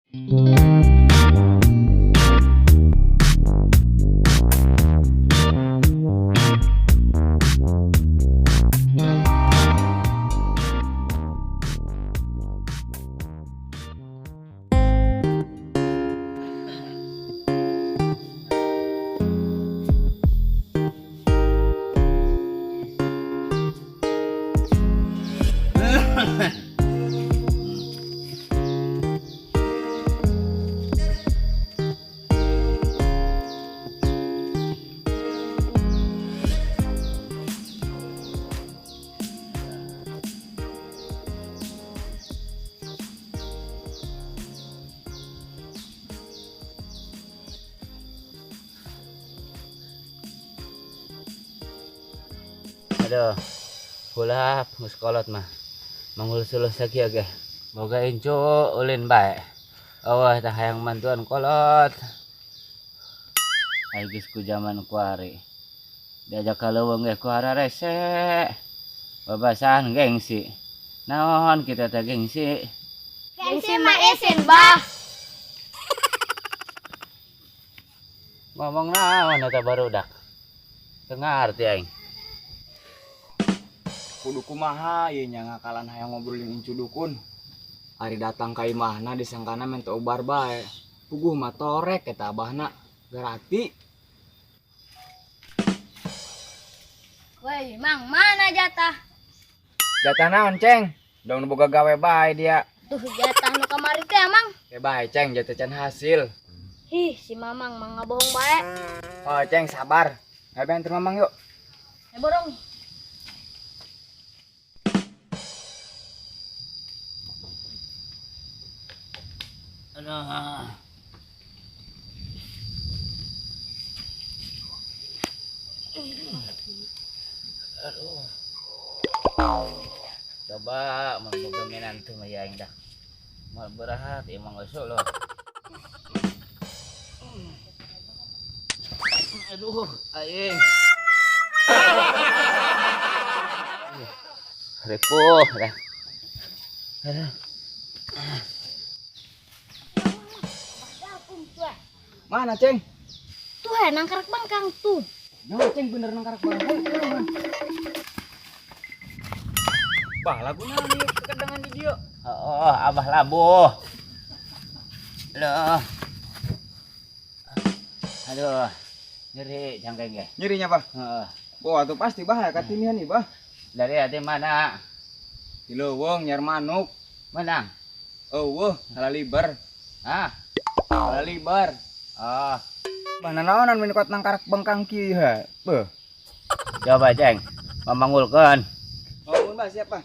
Aduh, hulap geus kolot mah. Manggul suluh sakieu ge. Boga incu ulin bae. Eueuh tah hayang mantuan kolot. Ai geus ku jaman kuari. Diajak ka leuweung ge ku hararese. Babasan gengsi. Naon kita teh gengsi? Gengsi mah isin, Bah. Ngomong naon eta barudak? Teu ngarti aing. Kudu kumaha ieu nya ngakalan hayang ngobrol jeung incu dukun. Ari datang ka imahna disangkana menta ubar bae. Puguh mah torek eta abahna. Gerati. Woi, Mang, mana jatah? Jatah naon, Ceng? Dong nu boga gawe bae dia. Tuh jatah nu kamari teh, Mang. Ya bae, Ceng, jatah can hasil. Ih, si Mamang mah ngabohong bae. Oh, Ceng, sabar. Ayo anter Mamang yuk. Ayo borong. Aduh. Aduh. Coba mun boga minantu mah ya aing dah. Moal berat ieu mah geus loh. Aduh, aing. Ripuh dah. Aduh. Mana, Ceng? Tuh, he, nangkarak bangkang tuh. Yo, Ceng, bener nangkarak bangkang. Bah, laguna nih kekedangan di dia. Oh, abah labuh. Loh. Aduh, nyeri jangkeng ge. Nyerinya, Bah? Heeh. Wah, tuh pasti bah katinian nih, Bah. Dari hati mana? Di leuweung nyar manuk. Menang. Eueuh, halaliber. Hah? Halaliber. Oh. Bah, nanaonan mun kuat nangkarak bengkang kieu ha. Beuh. Coba, Ceng, mamanggulkeun. Oh, mun Bah, siap, Bah.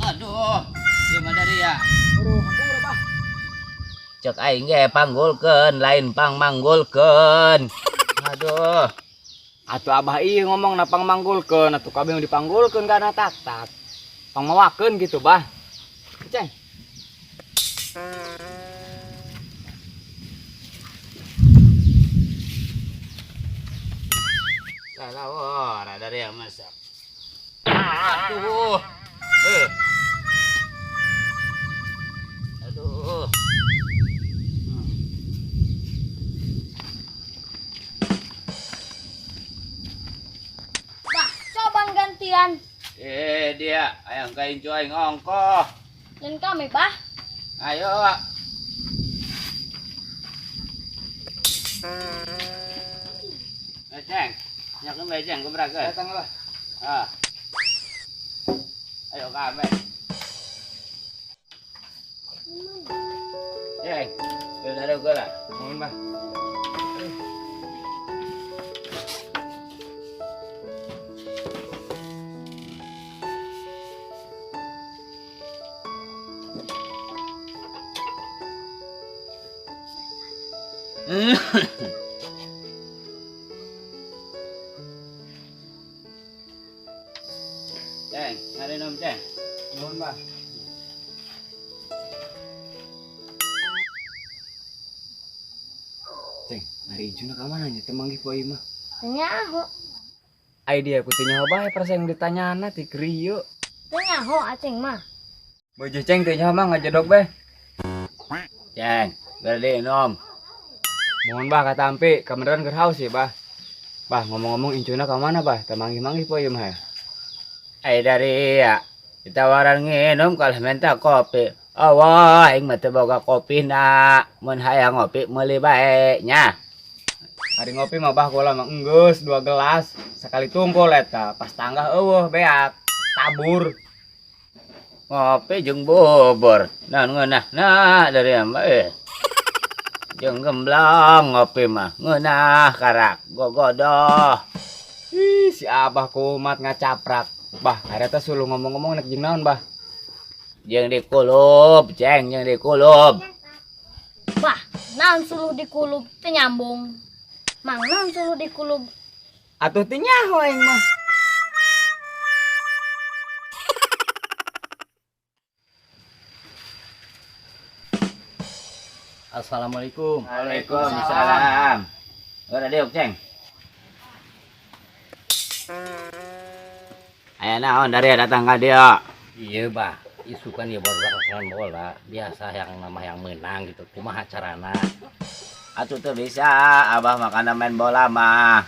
Aduh, gimana dari ya? Aduh, hampura, Bah. Cek aing ge panggulkeun, lain pangmanggulkeun. Aduh. Atuh abah ieu ngomong na pangmanggulkeun, atuh kabeh dipanggulkeun kana tak-tak. Pangmawakeun gitu, Bah. Ceng. Salah, ada dari yang masak. Aduh. Aduh. Bah, coba gantian. Dia, ayang kain cuai ngongkoh. Dan kami, Bah. Ayo. Ceng, nyakeun bae, Ceng, gebrakeun. Datang lah. Ah. Ayo kami. Ceng, udah ada gua lah. Mohon, Bah. Ceng, ada nom, Ceng. Mohon, Bah. Ceng, hari Juna ka mana nya teu manggih poe mah? Teu nyaho. Ai dia ku teu nyaho bae perasaan ditanyana ti krieu. Teu nyaho aceng mah. Beujeut ceng teu nyaho mah ngajedog be. Ceng, beri nom. Mohon bah katampi, kabeneran keur haus sih bah. Bah ngomong-ngomong incuna ka mana bah? Teu manggih-manggih poe ieu mah. Ai dari ya ditawaran nginum kalah minta kopi. Awa, aing mah teu boga kopi na. Mun hayang ngopi meuli bae nya. Ari ngopi mah bah kula mah enggeus 2 gelas. Sakali tungkul eta, pas tanggah eueuh beak, tabur. Ngopi jeung bubur. Naon ngeunah na dari mah eh. Jeung gemblang ngopi mah ngeunah karak gogodoh. Ih, si Abah kumat ngacaprak. Bah, harita suluh ngomong-ngomong nek jeung naon bah? Jeung dikulub, ceng, jeung dikulub. Bah, naon suluh dikulub teu nyambung. Mang naon suluh dikulub? Atuh teu nyaho aing mah. Assalamualaikum. Waalaikumsalam. Ora diuk, ceng. Aya naon dari datang ka dieu? Iya, bah. Isu kan ya baru main bola. Biasa yang nama yang menang gitu. Kumaha carana? Atuh teu bisa, abah makana main bola mah.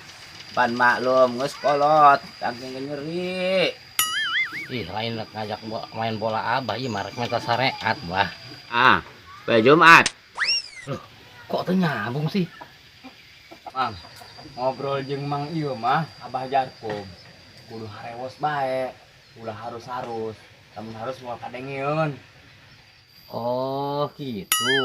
Pan maklum geus kolot, saking nyeri. Ih, lain ngajak main bola abah ieu mah rek minta syariat, bah. Ah, poe Jumat. Loh, kok teu nyambung sih? Mang, ngobrol jeung Mang ieu mah Abah Jarkum. Kudu harewos bae, ulah harus-harus. Lamun harus moal kadengeun. Oh, gitu.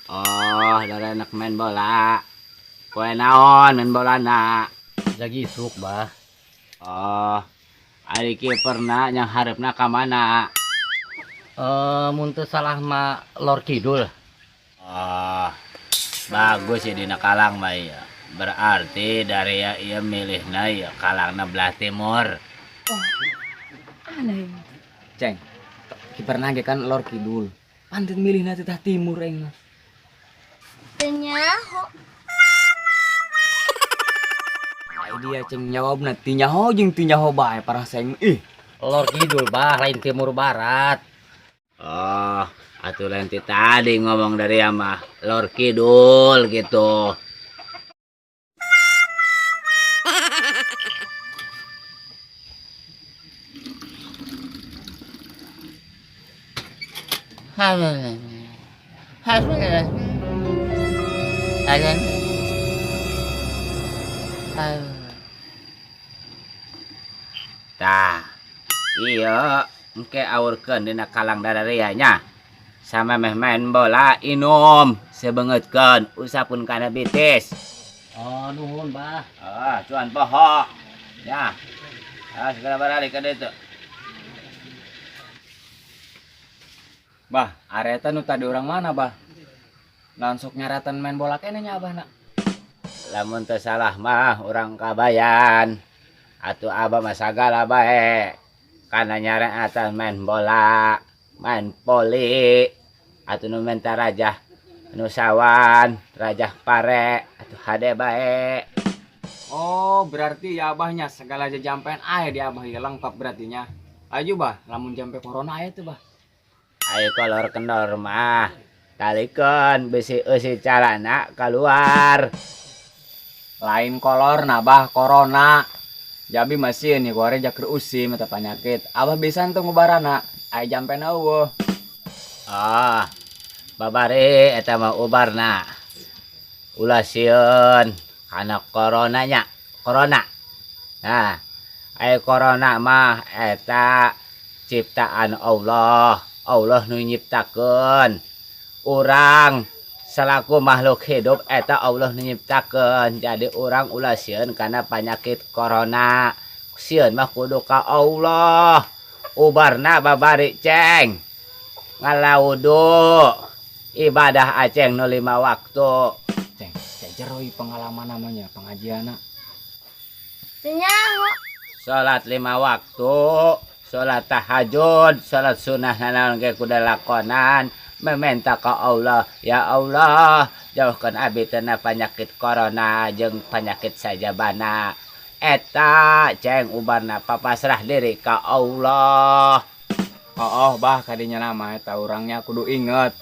Oh, dari anak main bola. Poe naon main bola na? Jagi isuk, bah. Oh, ari kiperna yang harepna ka mana? Mun teu salah mah Lor Kidul. Oh, bagus ya dina kalang mah ya. Berarti dari ya ieu milihna ya kalangna belah timur. Oh, aneh. Ceng, kiperna ge kan Lor Kidul. Pantet milihna teh tah timur aing mah. Teu nyaho. Ai dia ceng jawabna teu nyaho jeung teu nyaho bae parah saing ih. Lor Kidul bah lain timur barat. Oh, atuh lain ti tadi ngomong dari mah Lor Kidul gitu. Tah, iya, engke aurkeun dina kalang dararia nya. Sama meh main bola inum sebeungeutkeun usapun kana bitis. Oh, nuhun, bah. Ah, cuan poho. Ya. Ah, segera baralik ka ditu. Bah, areta nu tadi urang mana, bah? Naon sok nyaratan main bola keneh nya abah na? Lamun teu salah mah urang Kabayan. Atuh abah mah sagala bae. Kana nyaratan main bola, main poli, atuh nu menta rajah nu sawan, rajah pare, atuh hade bae. Oh, berarti ya abahnya segala jajampean aya di abah ieu lengkap berarti nya. Aju bah, lamun jampe corona aya tuh bah. Ayo kolor kendor mah, talikeun bisi eusi calana keluar. Lain kolor nah bah, corona. Jabi masih nih kuare jakeur usim eta penyakit. Abah bisa tuh ngubarana, aya jampena eueuh. Ah, babari eta mah ubarna. Ulah sieun kana coronanya, corona. Nah, aya corona mah eta ciptaan Allah. Allah nu nyiptakeun. Urang selaku makhluk hidup eta Allah nu nyiptakeun. Jadi urang ulah sieun kana penyakit corona. Sieun mah kudu ka Allah. Ubarna babari ceng. Ngalaudu ibadah aceng nu 5 waktu. Ceng, ceng jero ieu pengalaman namanya pengajianna. Teu nyaho. Salat 5 waktu, salat tahajud, salat sunah naon ge kudu lakonan, Meminta ka Allah, ya Allah, jauhkan abi tina penyakit corona jeung penyakit sajabana. Eta ceng ubarna papasrah diri ka Allah. Oh, bah kadinya nama eta urangnya kudu inget.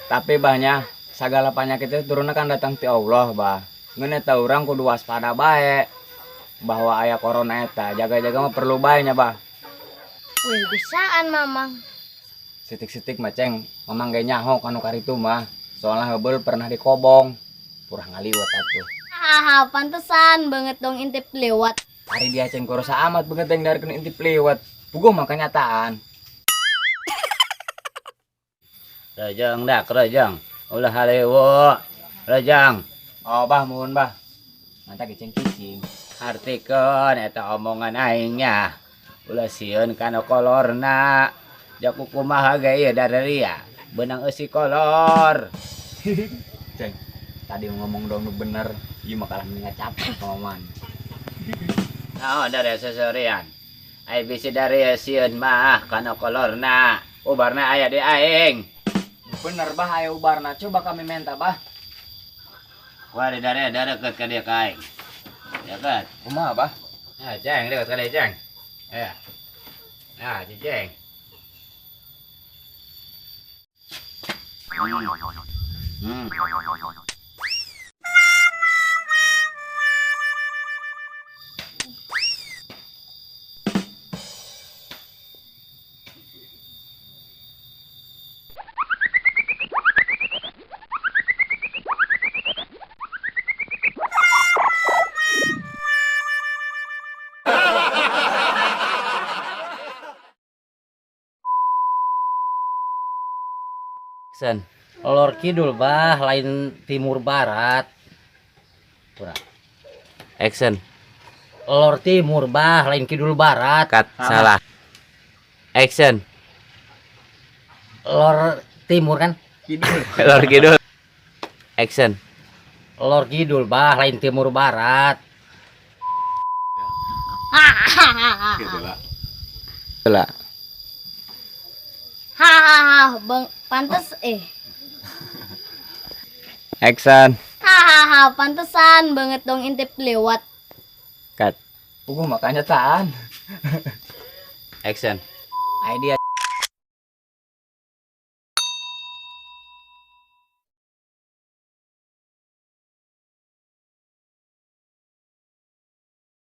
Tapi bahnya segala penyakit itu turunnya kan datang ti Allah, bah. Ngeun eta urang kudu waspada bae. Bahwa aya corona eta, jaga-jaga mah perlu bae nya, bah. Wih, bisaan mamang. Sitik-sitik mah ceng, mamang ge nyaho kanu karitu mah. Soalnya heubeul pernah dikobong. Purah ngaliwet atuh. Hahaha, pantesan banget dong intip lewat. Ari dia ceng korosa amat banget yang dari kena intip liwat. Puguh mah kenyataan. Rejeng dak rejeng, ulah halewo. Rejeng. Oh bah, mohon bah. Mantap ceng cicing. Artikeun eta omongan aing nya. Ulah sieun kana kolorna. Jaku kumaha ge ieu dareria. Beunang eusi kolor. Ceng, tadi ngomong dong nu bener. Ieu mah kalah mending capek paman. Naon dari seserian. Ai bisi dari sieun mah kana kolorna. Ubarna aya di aing. Bener bah, ayo ubarna. Coba kami minta bah. Wah, dari deket ka dia ka aing. Deket. Kumaha bah? Nah, ceng, deket ka dia ceng. Ya. Nah, ciceng. Sen. Lor kidul bah, lain timur barat. Kurang. Action. Lor timur bah, lain kidul barat. Cut, salah. Action. Lor timur kan? Kidul. Lor kidul. Action. Lor kidul bah, lain timur barat. Hahaha. Gitu lah. Lah. Hahaha, bang, pantes eh. Action. Hahaha, pantesan banget dong intip lewat. Cut. Puguh mah kenyataan. Action. Ai dia